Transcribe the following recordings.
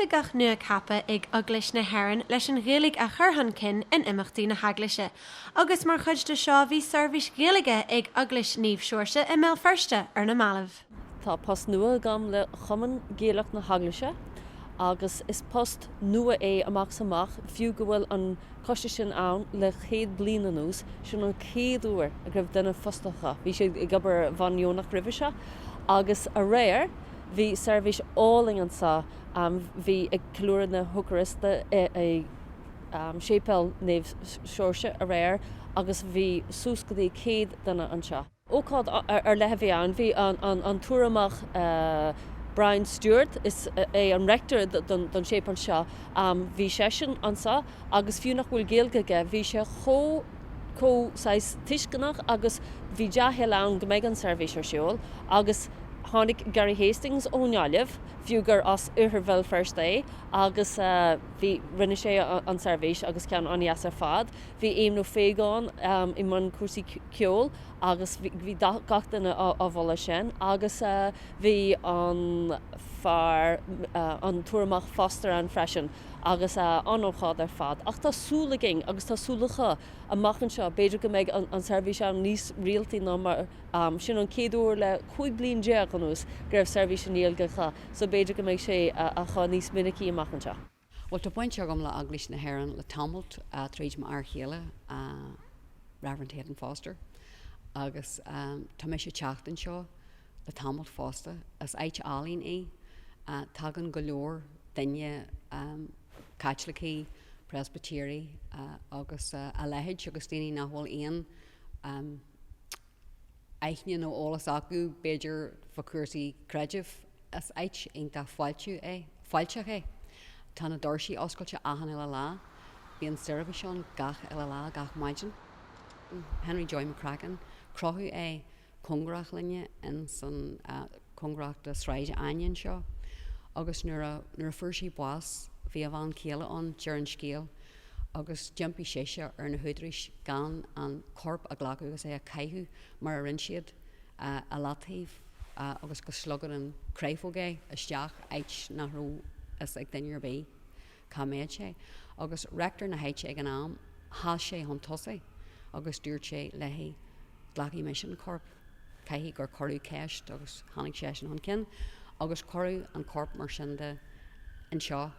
oifigeach nua ceaptha ag Eaglais na hÉireann leis an Ghaeilge a chur chun cinn in imeachtaí na hEaglaise agus mar chuid de seo bhí seirbhís Ghaeilge ag Eaglais Naomh Seoirse i mBéal Feirste ar na mallaibh. Tá post nua agam le Cumann Gaelach na hEaglaise agus is post nua é amach is amach, fiú go bhfuil an coiste sin ann le 100 bliain anuas, sin an chéad uair a go raibh duine fostaithe acu. Bhí siad ag obair ar bhonn dheonach roimhe seo agus aréir bhí seirbhís álainn anseo, bhí ag ceiliúradh na hEocairiste i Séipéal Naomh Seoirse aréir agus bhí suas go dtí 100 duine anseo. Ócáid ar leith a bhí ann. Bhí an tUrramach Brian Stewart, is é an rector don séipéal seo, bhí seisean anseo agus fiú nach bhfuil Gaeilge aige, bhí sé chomh chomh saghas tuisceanach agus bhí dea-thoil ann go mbeidh an seirbhís ar siúl agus tháinig Gary Hastings ón nGaillimh, fiú gur as oirthear Bhéal Feirste é, agus bhí, rinne sé an seirbhís agus ceann an-dheas ar fad. Bhí Éamon Ó Faogáin i mbun cúrsaí ceoil agus bhí gach duine á mholadh sin agus bhí an fear, an tUrramach Foster ann freisin agus an-ócáid ar fad. Ach tá súil againn agus tá súil acu amach anseo, b'fhéidir go mbeidh an seirbhís ann níos rialtaí ná mar, sin an chéad uair le 15 bliain anuas go raibh seirbhís i nGaeilge acu so b'fhéidir go mbeidh sé acu níos minicí amach anseo. Bhuel, tá baint agam le Eaglais na hÉireann le tamalt, tríd m'fhear chéile, Reverend Hayden Foster, agus tá mise ag teacht anseo le tamalt fosta. Is áit álainn í. Tagann go leor duine, Caitlicigh, Preispitéirigh agus a leithéid, agus daoine nach bhfuil aon aithne nó eolas acu, b'fhéidir, fá chúrsaí creidimh. Is áit iontach fáiltiú é, fáilteach é. Tá na doirsí oscailte achan uile lá. Bíonn seirbhís ann gach uile lá, gach maidin. Henry Joy McCracken, crochadh é cóngarach linne ins an, cóngarach do Sráid Áine anseo agus nuair a, nuair a fuair sé bás bhí a bhean chéile ann, deir an scéal, agus d'impigh sise ar na húdaráis gan an corp a ghlacadh agus é a chaitheamh mar a rinne siad i leataobh agus go slogadh an chréafóg é isteach áit nach raibh fhios ag duine ar bith cá mbeadh sé. Agus rector na háite ag an am, sheas sé chun tosaigh agus dúirt sé léi, glacfaidh mise an corp. Caithfidh gur cuireadh ceist agus tháinig seisean chun cinn agus cuireadh an corp mar sin de anseo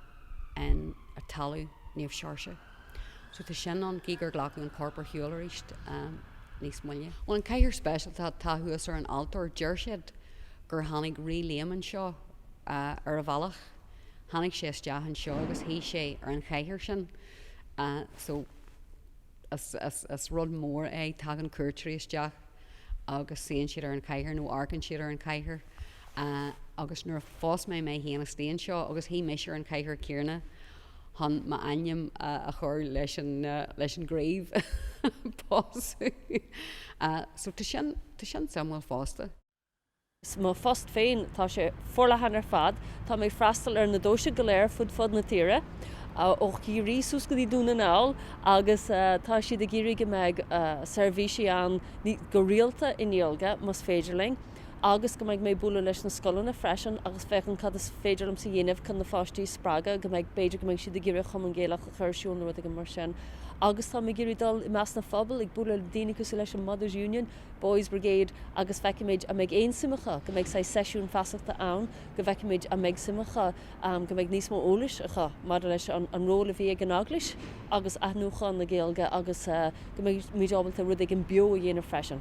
in ar talamh Naomh Seoirse. So tá sin ann, gidh gur glacadh an corp ar shiúl arís níos moille. Bhuel an cathaoir speisialta atá thuas ar an altóir, deir siad gur tháinig Rí Liam anseo ar a bhealach, tháinig sé isteach anseo agus shuigh sé ar an chathaoir sin. So. Is rud mór é, tagann cuairteoirí isteach agus suíonn siad ar an chathaoir nó amharcann siad ar an chathaoir agus nuair a phós mé mé féin istigh anseo agus shuigh mise ar an chathaoir céanna chun m'ainm a chur leis an leis an gcraobh pósadh. So tá sin tá sin suimiúil fosta. Mo phost féin, tá sé forleathan ar fad. Tá mé ag freastal ar na deoisí go léir fud fad na tíre, ó Chiarraí suas go dtí Dún na nGall, agus tá siad ag iarraidh go mbeidh seirbhísí ann go rialta i nGaeilge, más féidir linn, agus go mbeidh mé ag bualadh leis na scoileanna freisin agus féachaint cad is féidir liomsa a dhéanamh chun na pháistí a spreagadh, go mbeidh, b'fhéidir go mbeidh siad ag iarraidh Cumann Gaelach a chur ar siúl nó rud éigin mar sin. Agus tá mé ag iarraidh dul i measc na phobail, ag bualadh le daoine cosúil leis an Mothers Union, Boys Brigade agus feicfimid an mbeidh aon suim acu, go mbeidh saghas seisiún feasachta ann, go bhfeicfimid an mbeidh suim acu, go mbeidh níos mó eolais acu maidir leis an ról a bhí ag an Eaglais agus athnuachan na Gaeilge agus go mbeidh muid ábalta rud éigin beo a dhéanamh freisin.